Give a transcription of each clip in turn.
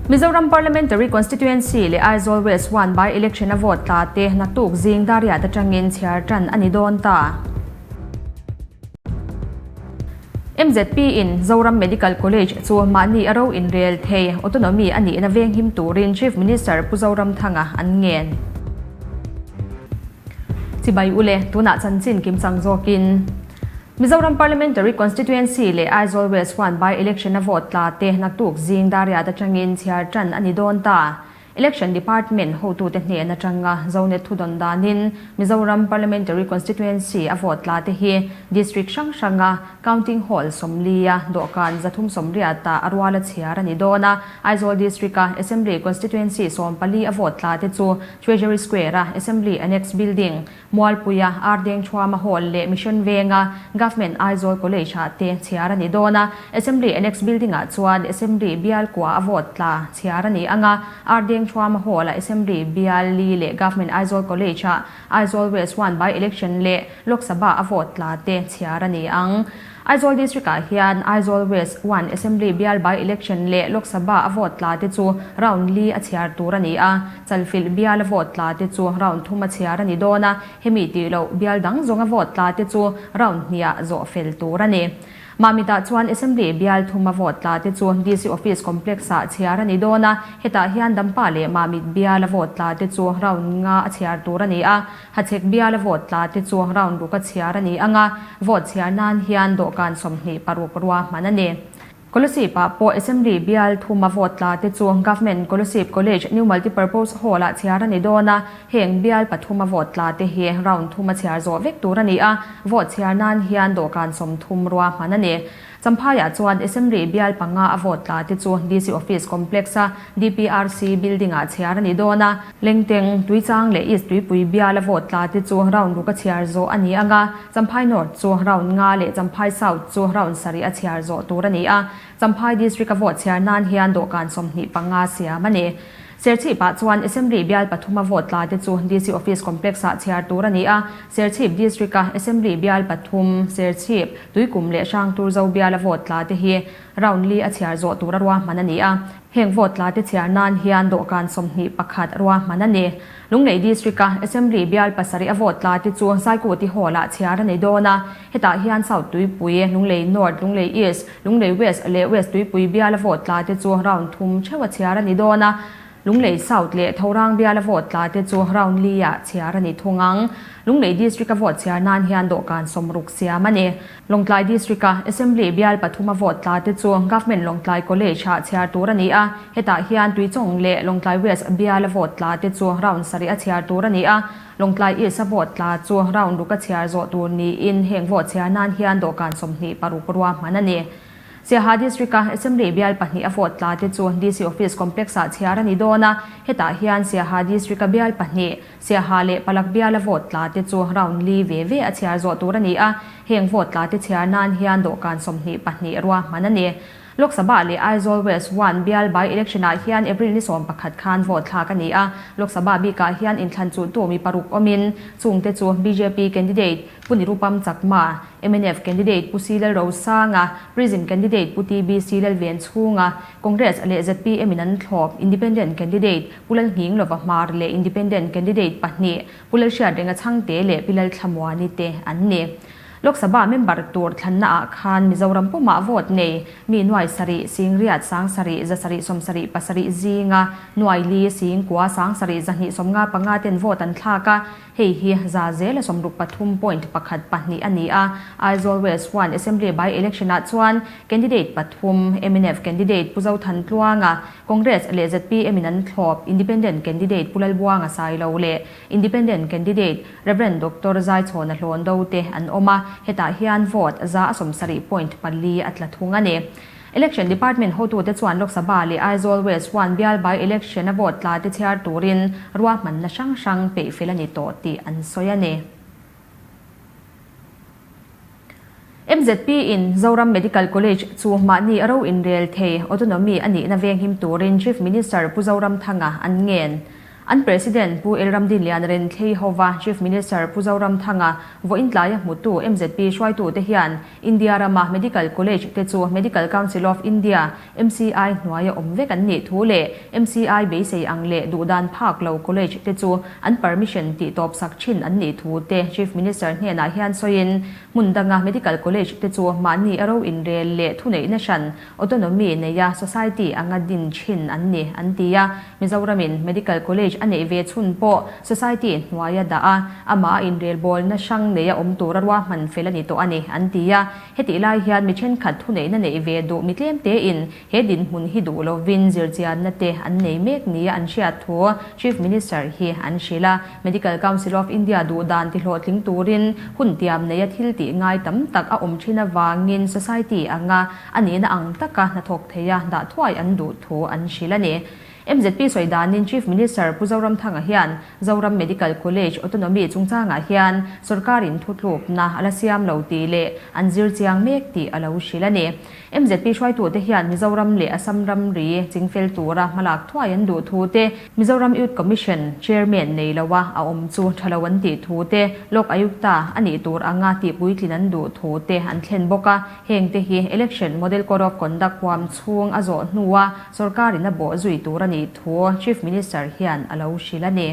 Mizoram Parliamentary Constituency leh Aizawl West One by Election a vote tla te naktuk zing dariat atangin chhiar tan a ni dawn ta. MZP in Zoram Medical College chu mahni a ro inrel thei autonomy a nihna venghim turin Chief Minister Pu Zoramthanga an ngen. Chibai ule, tunah chanchin kimchang zawkin Mizoram Parliamentary Constituency leh Aizawl West One by Election a vote tla te naktuk zing dariat atangin chhiar tan a ni dawn ta. Election Department hotute hnen atanga Zonet thudawn danin Mizoram Parliamentary Constituency a vote tla te hi District hrang hranga Counting Hall 40 a dawhkan 380 ah a rual a chhiar a ni dawn a. Aizawl District a Assembly Constituency 14 a vote tla te chu Treasury Square a Assembly Annex Building, Mualpuia Ardengthuama Hall leh Mission Venga Government Aizawl College ah te chhiar a ni dawn a. Assembly Annex Building ah chuan Assembly bial kua a vote tla chhiar a ni ang a. Ardengthuama Hall ah Assembly bial li leh Government Aizawl College ah Aizawl West One by Election leh Lok Sabha a vote tla te chhiar a ni ang. Aizawl District ah hian Aizawl West One Assembly bial by Election leh Lok Sabha a vote tla te chu round li a chhiar tur a ni a, Chalfilh bial a vote tla te chu round thum a chhiar a ni dawn a, hemi tih loh bial dang zawng a vote tla te chu round hniah zawh fel tur a ni. Mamitah chuan Assembly bial thum a vote tla te chu DC Office Complex ah chhiar a ni dawn a, hetah hian Dampa leh Mamit bial a vote tla te chu round nga a chhiar tur a ni a, Hachhek bial a vote tla te chu round ruk a chhiar a ni ang a, vote chhiar nan hian dawhkan 26 ruahman a ni. Kolasib ah pawh Assembly bial thum a vote tla te chu Government Kolasib College New Multipurpose Hall ah chhiar a ni dawn a, heng bial pathum a vote tla te hi round thum a chhiar zawh vek tur a ni a, vote chhiar nan hian dawhkan 30 ruahman a ni. Champhaiah chuan Assembly bial panga a vote tla te chu DC Office Complex a DPRC Building ah chhiar a ni dawn a. Lengteng, Tuichang leh East Tuipui bial a vote tla te chu round ruk a chhiar zawh a ni ang a, Champhai North chu round nga leh Champhai South chu round sarih a chhiar zawh tur a ni a. Champhai District a vote chhiar nan hian dawhkan 25 siam a ni. Serchhip ah chuan Assembly bial pathum a vote tla te chu DC Office Complex ah chhiar tur a ni a, Serchhip District a Assembly bial pathum, Serchhip, Tuikum leh Hrangturzo bial a vote tla te hi round li a chhiar zawh tur a ruahman a ni a, heng vote tla te chhiar nan hian dawhkan 21 ruahman a ni. Lunglei District a Assembly bial pasarih a vote tla te chu Saikuti Hall ah chhiar a ni dawn a, hetah hian South Tuipui, Lunglei North, Lunglei East, Lunglei West leh West Tuipui bial a vote tla te chu round thum theuh a chhiar a ni dawn a, Lunglei South leh Thorang bial a vote tla te chu round li ah chhiar a ni thung ang. Lunglei District a vote chhiar nan hian dawhkan 60 siam a ni. Lawngtlai District a Assembly bial pathum a vote tla te chu Government Lawngtlai College ah chhiar tur a ni a, hetah hian Tuichawng leh Lawngtlai West bial a vote tla te chu round sarih a chhiar tur a ni a, Lawngtlai East a vote tla chu round ruk a chhiar zawh tur niin heng vote chhiar nan hian dawhkan 26 ruahman a ni. Siaha District a Assembly bial pahnih a vote tla te chu DC Office Complex ah chhiar a ni dawn a, hetah hian Siaha District a bial pahnih, Siaha leh Palak bial a vote tla te chu round li ve ve a chhiar zawh tur a ni a, heng vote tla te chhiar nan hian dawhkan 22 ruahman a ni. Lok Sabha leh Aizawl West One bial by election ah hian April ni 11 khan vote thlak a ni a, Lok Sabha bikah hian inthlan chuhtu mi paruk awmin chungte chu bjp candidate Pu Nirupam Chakma, mnf candidate Pu C Lalrosanga, Prism candidate Pu TBC Lalvenchhunga, Congress leh zpm in an thlawp, Independent candidate Pu Lalnghinglova Hmar leh Independent candidate pahnih Pu Lalhriatrenga Chhangte leh Pi Lalthlamuani te an ni. Lok Sabha member tur thlanna ah khan Mizoram pumah vote nei mi nuai sarih singriat sang sarih zasarih sawmsarih pasarih zinga nuai li singkua sang sarih zahnih sawmnga panga ten vote an thlak a, Hei hi za zela 63.12 a ni a, Aizawl West One Assembly by Election ah chuan candidate pathum, mnf candidate Pu Zothan Tluanga, Congress leh zpm in an thlawp, Independent candidate Pu Lalbuanga Sailo leh Independent candidate Rev Doctor Zaichhawna Hlawndo te an awm a, hetah hian vote za a 70.4 a tla thung a ni. Election Department hotute chuan Lok Sabha leh Aizawl West One bial by election a vote tla te chhiar turin ruahmanna hrang hrang peih fel a ni tawh tih an sawi a ni. MZP in Zoram Medical College chu mahni a ro inrel thei autonomy a nihna venghim turin Chief Minister Pu Zoramthanga an ngen. An President Pu Elramdinliana Renthlei hova Chief Minister Pu Zoramthanga vawiin tlaia hmutu mzp hruaitute hian India rama Medical College te chu Medical Council of India, MCI, hnuaia awm vek an nih thu leh MCI beisei ang leh duhdan phak lo college te chu an permission tih tawp sak thin an nih thu te Chief Minister hnenah hian sawiin hmun danga Medical College te chu mahni a ro inrel leh thuneihna hran Autonomy neia society anga din thin an ni, an ti a. Mizoramin Medical College a neih ve chhun pawh society hnuaia dah a, amah a inrelbawlna hrang neia awm tura ruahman fel a ni tawh a ni, an ti a. Hetih lai hian mi thenkhat thuneihna neih ve duh mi tlem tein he dinhmun hi duh lovin zirchianna te an nei mek nia an hriat thu Chief Minister hi an hrilh a. Medical Council of India duh dan tihlawhtling turin hun tiam neia thil tih ngai tam tak a awm thin avangin society anga a nihna ang taka hnathawk theia dah thuai an duh thu an hrilh a ni. MZP sawi danin Chief Minister Pu Zoramthanga hian Zoram Medical College Autonomy chungchangah hian sorkarin thutlukna a la siam lo tih leh an zir chiang mek tih a lo hrilh a ni. MZP hruaitute hian Mizoram leh Assam ramri chingfel tura hmalak thuai an duh thu te, Mizoram Youth Commission Chairman nei loa a awm chu tha lo an tih thu te, Lok Ayukta a nih tur anga tihpuitlin an duh thu te an thlen bawk a. Heng te hi Election Model Code of Conduct huam chhung a zawh hnua sorkarin a bawh zui tur a nih thu Chief Minister hian a lo hrilh a ni.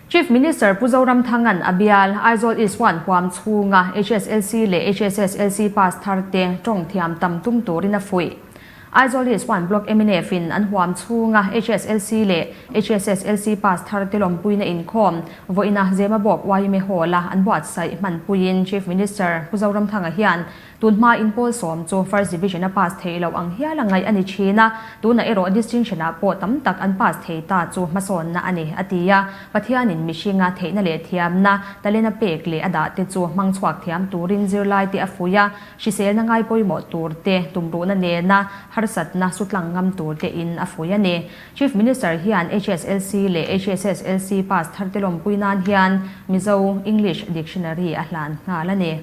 Chief Minister Pu Zoramthanga'n a bial Aizawl East One huam chhunga HSLC leh HSSLC pass thar te tawng thiam tam tum turin a fuih. Aizawl East One Block mnf in an huam chhunga HSLC leh HSSLC pass thar te lawmpuina inkhawm vawiina Zemabawk yma Hall-a an buatsaih hmanpuiin Chief Minister Pu Zoramthanga hian Tunhma in pawl sawm chu First Division a pass theih loh ang hial a ngaih a ni thin a, tunah erawh Distinction ah pawh tam tak an pass thei ta chu hmasawnna a ni, a ti a. Pathianin mihringa theihna leh thiamna, talent a pek leh a dah te chu hmang chhuak thiam turin zirlai te a fuih a, hriselna ngai pawimawh tur te, tumruhna nena harsatna sutlang ngam tur te in a fuih a ni. Chief Minister hian HSLC leh HSSLC pass thar te lawmpui nan hian Mizo English Dictionary a hlan nghal a ni.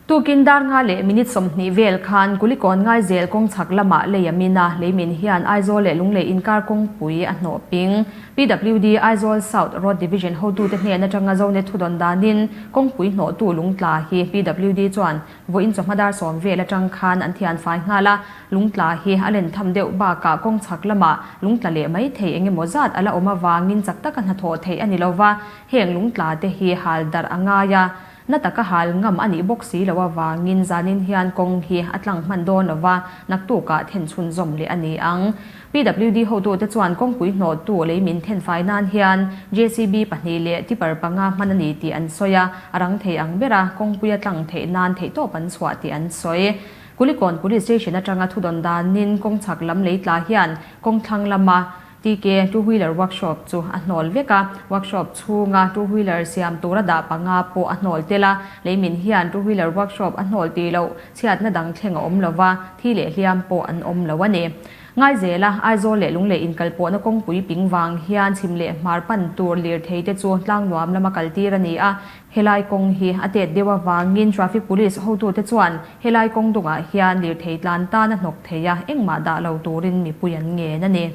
Tukin dar nga leh minute 20 vel khan Kulikawn Ngaizel kawng chhak lamah lei a min a, leimin hian Aizawl leh Lunglei inkar kawngpui a hnawh ping. PWD Aizawl South Road Division hotute hnen atanga Zonet thudawn danin kawngpui hnawhtu lungtla hi PWD chuan vawiin chawhma dar sawm vel atang khan an thian fai nghal a, lungtla hi a len tham deuh bakah kawng chhak lamah lungtla leh mai thei engemaw zat a la awm avangin chak taka hnathawh theih a ni lova, heng lungtla te hi hal darh a ngai a. Na taka hal ngam a nih bawk si loh avangin zanin hian kawng hi a tlang hman dawn lova, naktukah then chhunzawm leh a ni ang. PWD hotute chuan kawngpui hnawhtu lei min then fai nan hian JCB pahnih leh tipper panga hman a ni tih an sawi a, a rang thei ang bera kawngpui a tlang theih nan theihtawp an chhuah tih an sawi. Kulikawn Police Station atanga thudawn danin kawng chhak lam lei tla hian kawng thlang lama TK Two Wheeler Workshop chu a hnawl vek a, workshop chhunga two wheeler siam tura dah panga pawh a hnawl tel a, leimin hian two wheeler workshop a hnawl tih loh chhiatna dang thleng a awm lo va, thi leh hliam pawh an awm lo a ni. Ngaizela, Aizawl leh Lunglei inkalpawhna kawngpui ping vang hian chhim leh hmar pan tur lirthei te chu tlangnuam lama kaltir a ni a, helai kawng hi a tet deuh avangin Traffic Police hotute chuan helai kawng dungah hian lirthei tlan tan a hnawk thei a, engmah dah lo turin mipui an ngen a ni.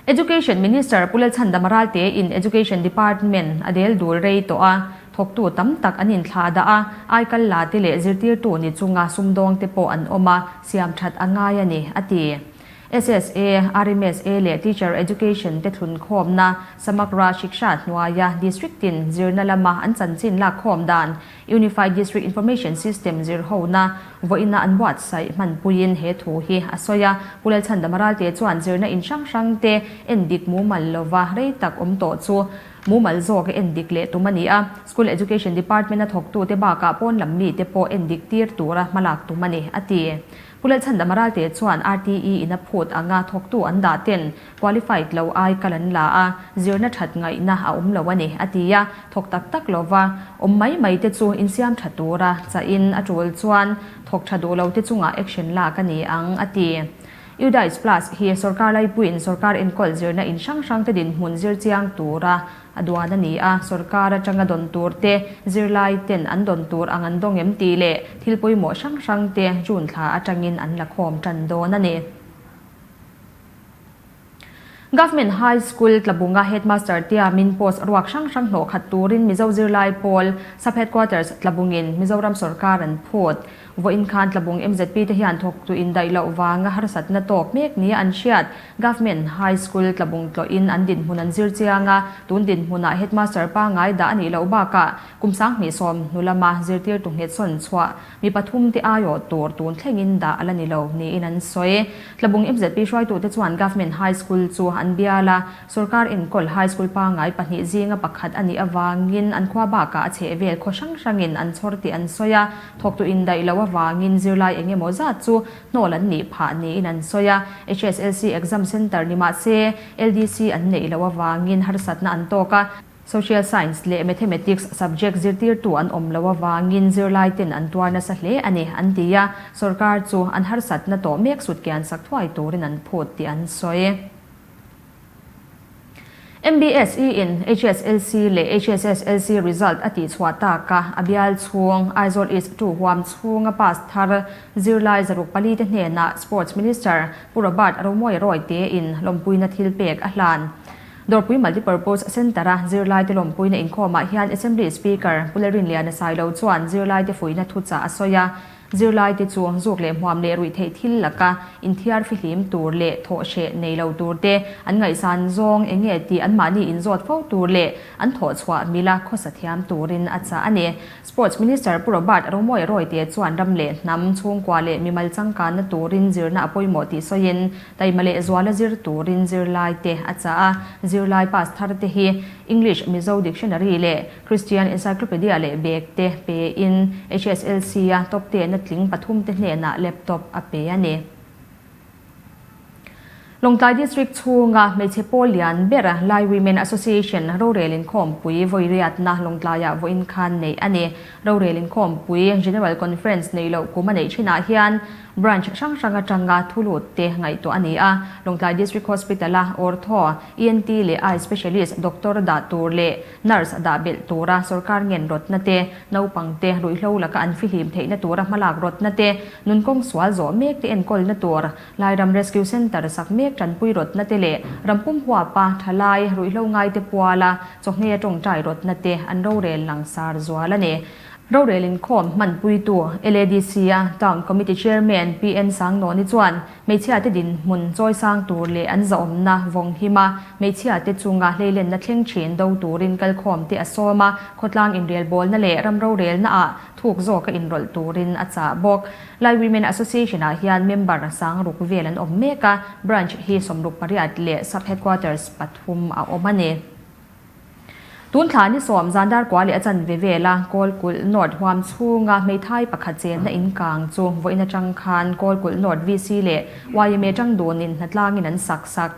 Education Minister Pu Lalchhandama Ralte in Education Department a del dul rei tawh a, thawktu tam tak an inthlah dah a, aikal la te leh zirtirtu ni chunga sumdawng te pawh an awm a, siam that a ngai a ni, a ti. SSA, RMSA leh Teacher Education te thlunkhawmna Samagra Shiksha hnuaia District tin zirna lama an chanchin lakkhawm dan Unified District Information System zirhona vawiina an buatsaih hmanpuiin he thu hi a sawi a. Pu Lalchhandama Ralte chuan zirna in hrang hrang te endik mumal lova rei tak awm tawh chu mumal zawk a endik leh tum a ni a. School Education Department a thawktute bakah pawn lam mite pawh endik tir tura hmalak tum a ni, a ti. Pu Lalchhandama Ralte chuan RTE in a phut anga thawktu an dah ten qualified lo ai kal an la a, zirna that ngaihna a awm lo a ni, a ti a. Thawk tak tak lova awm mai mai te chu insiam tha tura chahin a tul chuan thawk tha duh lo te chungah action lak a ni ang, a ti. UDISE Plus hi sorkar laipuiin sorkar enkawl zirna in hrang hrang te dinhmun zir chiang tura A duan a ni a, sorkar atanga dawn tur te, zirlai ten an dawn tur ang an dawng em tih leh thil pawimawh hrang hrang te June thla atangin an la khawm tan dawn a ni. Government High School Tlabunga Headmaster tiamin post ruak hrang hrang hnawh khat turin Mizo Zirlai Pawl Sub Headquarters Tlabungin Mizoram sawrkar an phut. Vawiin khan Tlabung mzp te hian thawktu indaih loh vanga harsatna tawk mek nia an hriat. Government High School Tlabung tlawhin an dinhmun an zir chiang a, tun dinhmunah Headmaster pangngai dah a nih loh bakah kum 2010 hnu lama zirtirtu nghet sawn chhuah Mi pathum te aiawh tur tun thlengin dah a la ni lo niin an sawi. Tlabung MZP hruaitute chuan Government High School chu an bial a, sawrkar enkawl High School pangngai pahnih zinga pakhat a nih avangin an khua bakah a chheh vel khaw hrang hrangin an chhawr tih an sawi a, thawktu indaih loh avangin zirlai eng emaw zat chu hnawl an nih phah niin an sawi a. HSLC Exam Centre ni mah se LDC an neih loh avangin harsatna an tawk a. Social Science leh Mathematics subject zirtirtu an awm loh avangin zirlaiten an tuar nasa hle a ni, an ti a, sawrkar chu an harsatna tawh mek sutkian sak thuai turin an phut tih an sawi. MBSE in HSLC leh HSSLC result a tihchhuah tak a, a bial chhung Aizawl East 2 huam chhunga pass thar zirlai 400 te hnenah Sports Minister Pu Robert Romawia Rawite in lawmpuina thil pek a hlan. Dawrpui Multipurpose Centre-a zirlaite lawmpuina inkhawmah hian Assembly Speaker Pu Lalrinliana Sailo chuan zirlaite fuihna thuchah a sawi a, zirlaite chu zuk leh hmuam leh ruih theih thil laka inthiar fihlim tur leh thawhhreh nei lo tur te, an ngaihsan zawng eng nge tih anmahni inzawt fo tur leh an thawhchhuah mila khawsa thiam turin a chah a ni. Sports Minister Pu Robert Romawia Rawite chuan ram leh hnam, chhungkua leh mimal changkanna turin zirna a pawimawh tih sawiin taima leh zuala zir turin zirlaite a chah a. Zirlai pass thar te hi English Mizo Dictionary leh Christian Encyclopedia leh bag te pein HSLC a top ten a tling pathum te hnenah laptop a pe a ni. Lawngtlai District chhunga hmeichhe pawl lian ber Lai Women Association rorel inkhawmpui vawi riatna Lawngtlaiah vawiin khan neih a ni. Rorel inkhawmpui General Conference neih loh kum a neih thinah hian Branch hrang hrang atanga thu lut te ngaihtuah a ni a. Lawngtlai District Hospital-a Ortho, ENT leh Eye Specialist Doctor dah tur leh Nurse dah belh tura sorkar ngen rawtna te, naupang te ruihhlo laka an fihlim theihna tura hmalak rawtna te, nunkawng sual zawh mek te enkawlna tur, Lairam Rescue Centre sak mek tanpui rawtna te leh rampum huapa thalai ruihhlo ngaite puala chawhngei a tawngtai rawtna te an rorel langsar zual a ni. Rorel inkhawm hmanpuitu LADC-a Town Committee Chairman PN Sangnawni chuan hmeichhiate dinhmun chawisang tur leh an zahawmna vawng hima hmeichhiate chunga hleilenna thleng thin do turin kalkhawmte a sawm a, khawtlang inrelbawlna leh ram rorelnaah thuk zawka inrawlh turin a chah bawk. Lai Women Association-ah hian member 6000 vel an awm mek a, branch hi 68 leh sub headquarters pathum a awm a ni. Tun thla ni 10 zan dar kua leh a chanve vela Kawlkulh North huam chhunga hmeithai pakhat chenna in kang chu vawiin atang khan Kawlkulh North VC leh yma tang dunin hnatlangin an sak sak.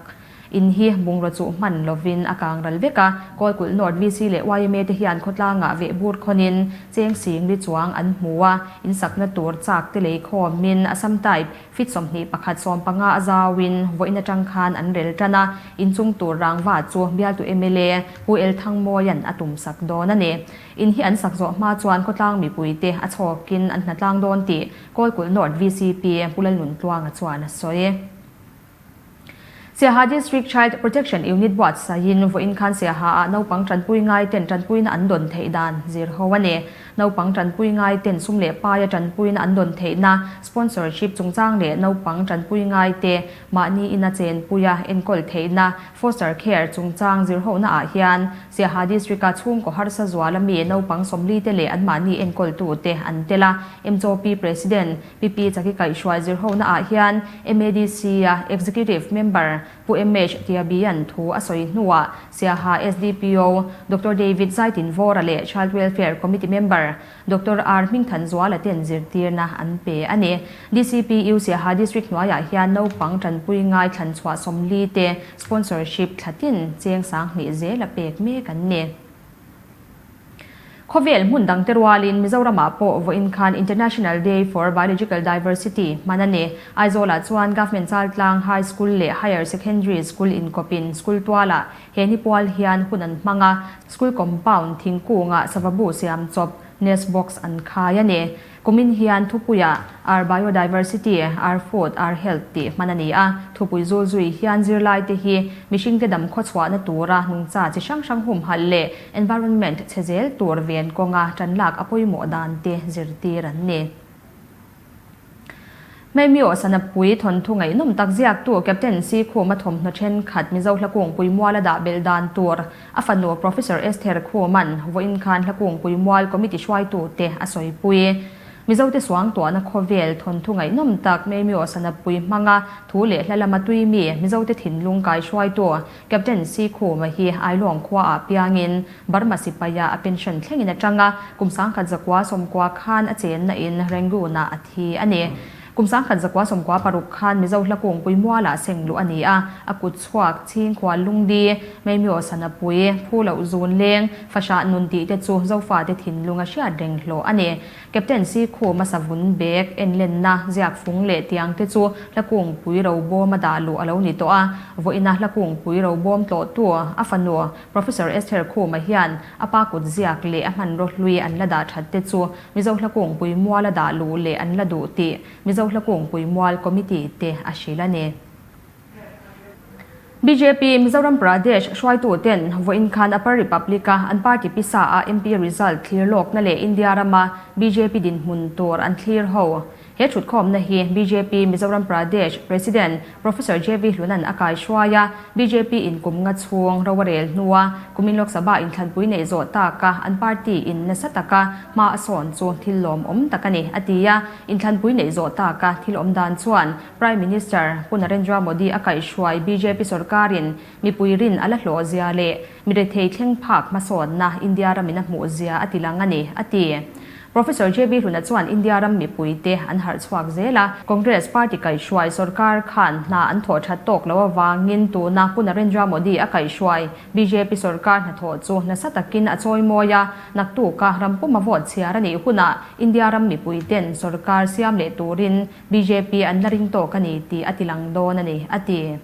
In hi bungraw chu hman lovin a kang ral vek a, Kawlkulh North VC leh yma te hian khawtlangah veh bur khawnin cheng sing ri chuang an hmu a, in sakna tur chak te lei khawmin Assam type feet 21 15 a zauin vawiin atang khan an rel tan a, inchung tur rangva chu bialtu mla Pu El Thangmawia'n a tum sak dawn a ni. In hi an sak zawh hma chuan khawtlang mipuite a chhawkin an hnatlang dawn tih Kawlkulh North VCP Pu Lalnuntluanga chuan a sawi. Siaha District Child Protection Unit buatsaihin vawiin khan Siaha-ah naupang tanpui ngaiten tanpuina an dawn theih dan zir ho a ni. Naupang tanpui ngaiten sum leh paia tanpuina an dawn theihna, sponsorship chungchang leh naupang tanpui ngaite mahni ina chenpuia enkawl theihna, foster care chungchang zir honaah hian Siaha District-a chhungkaw harsa zuala mi naupang 40 te leh anmahni enkawltute an tel a. MCOP President PP Chaki kaihhruai zir honaah hian MADC-a Executive Member Pu MH Tiabian thu a sawi hnuah Siaha SDPO Doctor David Zaitinvawra leh Child Welfare Committee Member Doctor R Hmingthanzuala ten zirtirna an pe a ni. DCPU Siaha District hnuaiah hian naupang tanpui ngai thlanchhuah 40 te sponsorship thlatin cheng 2000 zel a pek mek an ni. Khawvel hmun dang te rualin Mizoramah pawh vawiin khan International Day for Biological Diversity hman a ni. Aizawlah chuan Government Chaltlang High School leh Higher Secondary School inkawpin school tualah he ni pual hian hun an hmang a, school compound thingkungah savabu siam chawp nest box an khai a ni. Kumin hian thupuiah Our Biodiversity, Our Food, Our Health tih hman a ni a. Thupui zul zui hian zirlaite hi mihringte dam khawchhuahna tura nungcha chi hrang hrang humhalh leh environment chhe zel tur ven kawnga tanlak a pawimawh dan te zirtir an ni. Hmeimio Sanapui thawnthu ngaihnawm tak ziaktu Captain Sikhuma thawmhnaw thenkhat Mizo Hlakungpui muala dah belh dan tur a fanu Professor Esther Khuman vawiin khan Hlakungpui mual committee hruaitute a sawipui. Mizote suangtuahna khawvel thawnthu ngaihnawm tak Hmeimio Sanapui hmanga thu leh hla lama tuimi Mizote thinlung kaihruaitu Captain Sikhuma hi Ailawng khuaah piangin Burma sipaia a pension thlengin a tang a, kum 1990 khan a chenna in Rangoon-ah a thi a ni. Kum 1996 khan Mizo Hlakungpui mualah seng luh a ni a, a kut chhuak chhingkhua lungdi, Meimio Sanapui, Phu Loh Zun Leng, Fahrah Nun tih te chu Zofate thinlung a hriat reng hlawh a ni. Captain Sikhuma savun bag enlenna ziak fung leh tiang te chu Hlakungpui robawm a dah luh a lo ni tawh a, vawiina Hlakungpui robawm tlawhtu a fanu Professor Esther Khuma hian a pa kut ziak leh a hmanraw hlui an la dah that te chu Mizo Hlakungpui mual a dah luh leh an la duh tih Mizo Hlakungpui mual Committee te a hrilh a ni. Bjp Mizoram Pradesh hruaitu ten vawiin khan Upper Republic a an party pisa a MP result thlir lawkna leh India rama bjp dinhmun tur an thlir ho. He thutkhawmna hi bjp Mizoram Pradesh President Professor JV Hlunan a kaihruai a, bjp in kum nga chhung ro a rel hnua kumin Lok Sabha inthlanpui neih zawh taka an party in nasa taka hma a sawn chu thil lawmawm tak a ni, a ti a. Inthlanpui neih zawh taka thil awm dan chuan Prime Minister Pu Narendra Modi a kaihhruai bjp sorkarin mipui rin a la hlawh zia leh mi rethei thleng phak hmasawnna India ramin a hmuh zia a ti lang a ni, a ti. Professor JB Hluna chuan India ram mipuite an harh chhuak zel a, Congress party kaihhruai sorkar khan hna an thawh that tawk loh avangin tuna Pu Narendra Modi a kaihhruai bjp sorkar hnathawh chu nasa takin a chawi mawi a, naktuka ram puma vote chhiar a nih hunah India ram mipuiten sorkar siam leh turin bjp an la ring tawk a ni tih a tilang dawn a ni, a ti.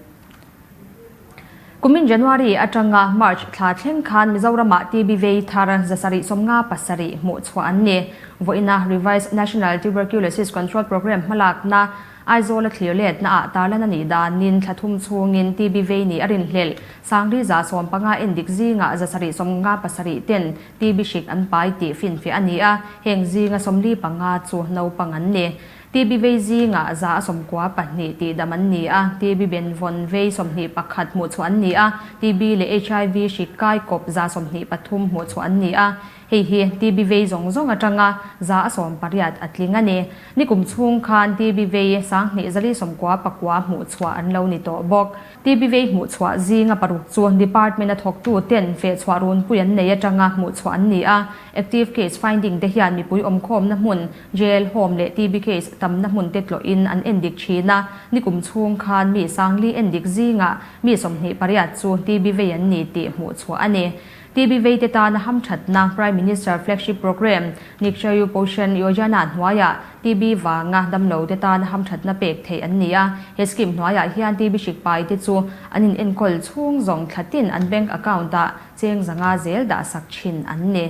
Kumin January atanga March thla thleng khan Mizoramah TB vei thar 757 hmuh chhuah an ni. Vawiina Revised National Tuberculosis Control Programme hmalakna Aizawl a thlir letna ah tarlan a nih danin thla thum chhungin TB vei nih a rinhlelh. Sangri 150 endik zingah 757 ten TB hrik an pai tih finfiah a ni a, heng zinga 45 chu naupang an ni. TB vei zingah 192 tih dam an ni a, TB benvawn vei 21 hmuh chhuah an ni a, TB leh HIV hrik kai kawp 123 hmuh chhuah an ni a. Hei hi TB vei zawng zawng atanga 180 a tling a ni. Nikum chhung khan TB vei 2499 hmuh chhuah an lo ni tawh bawk. TB vei hmuh chhuah zinga paruk chu department a thawktu ten feh chhuah runpui an nei atanga hmuh chhuah an ni a. Active case finding te hian mipui awmkhawmna hmun, jail, home leh TB case tamna hmun te tlawhin an endik thin a. Nikum chhung khan mi sangli endik zingah mi 28 chu TB vei an ni tih hmuh chhuah a ni. TB vei te tana hamthatna Prime Minister Flagship Programme Nikshay Poshan Yojana hnuaiah TB vanga damlo te tana hamthatna pek theih an ni a. He scheme hnuaiah hian TB hrik pai te chu an in enkawl chhung zawng thlatin an bank account ah cheng zanga zel dah sak thin an ni.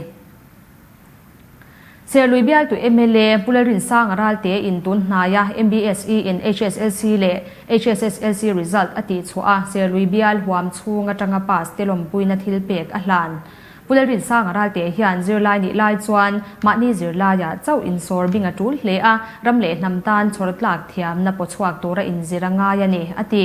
Serlui bialtu MLA Pu Lalrinsanga Ralte in tun hnaia MBSE in HSLC leh HSSLC result a tih chhuah a, Serlui bial huam chhung atanga pass te lawmpuina thil pek a hlan. Pu Lalrinsanga Ralte hian zirlai nih lai chuan mahni zirlaiah chauh insawr bing a tul hle a, ram leh hnam tan chhawr tlak thiamna pawchhuak tura inzir a ngai a ni, a ti.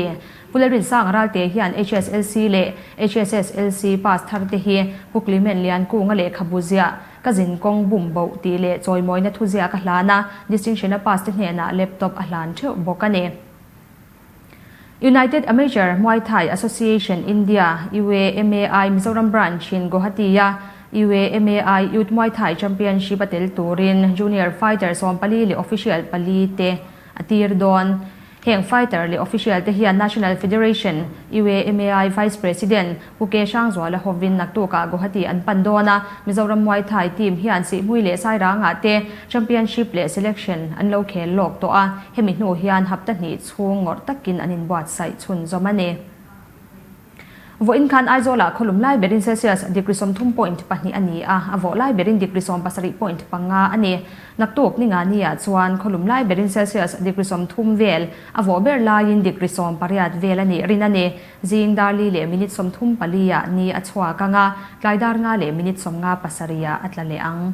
Pu Lalrinsanga Ralte hian HSLC leh HSSLC pass thar te hi Pu Clement Liankunga lehkhabu ziah ka zin kawng bum boh tih leh chawimawina thu ziah ka hlan a, distinction a pass te hnenah laptop a hlan theuh bawk a ni. United Amateur Muay Thai Association India, UAMAI, Mizoram Branch in Guwahati a UAMAI Youth Muay Thai Championship a tel turin Junior Fighter 14 leh Official pali te a tir dawn. Heng fighter leh official te hian National Federation, UAMAI Vice President Pu K Hrangzuala hovin naktukah Guwahati an pan dawn a, Mizoram Muay Thai team hian Sihhmui leh Sairangah te Championship leh Selection an lo khel lawk tawh a, hemi hnu hian hapta hnih chhung ngawrh takin an inbuatsaih chhunzawm a ni. Vawiin khan Aizawlah khawlum lai berin Celsius degree 30.2 a ni a, a vawh lai berin degree 17.5 a ni. Naktuk Ningani-ah chuan khawlum lai berin Celsius degree 30 vel, a vawh ber laiin degree 18 vel a nih rin a ni. Zing dar li leh minute 34-ah ni a chhuak ang a, tlai dar nga leh minute 57-ah a tla leh ang.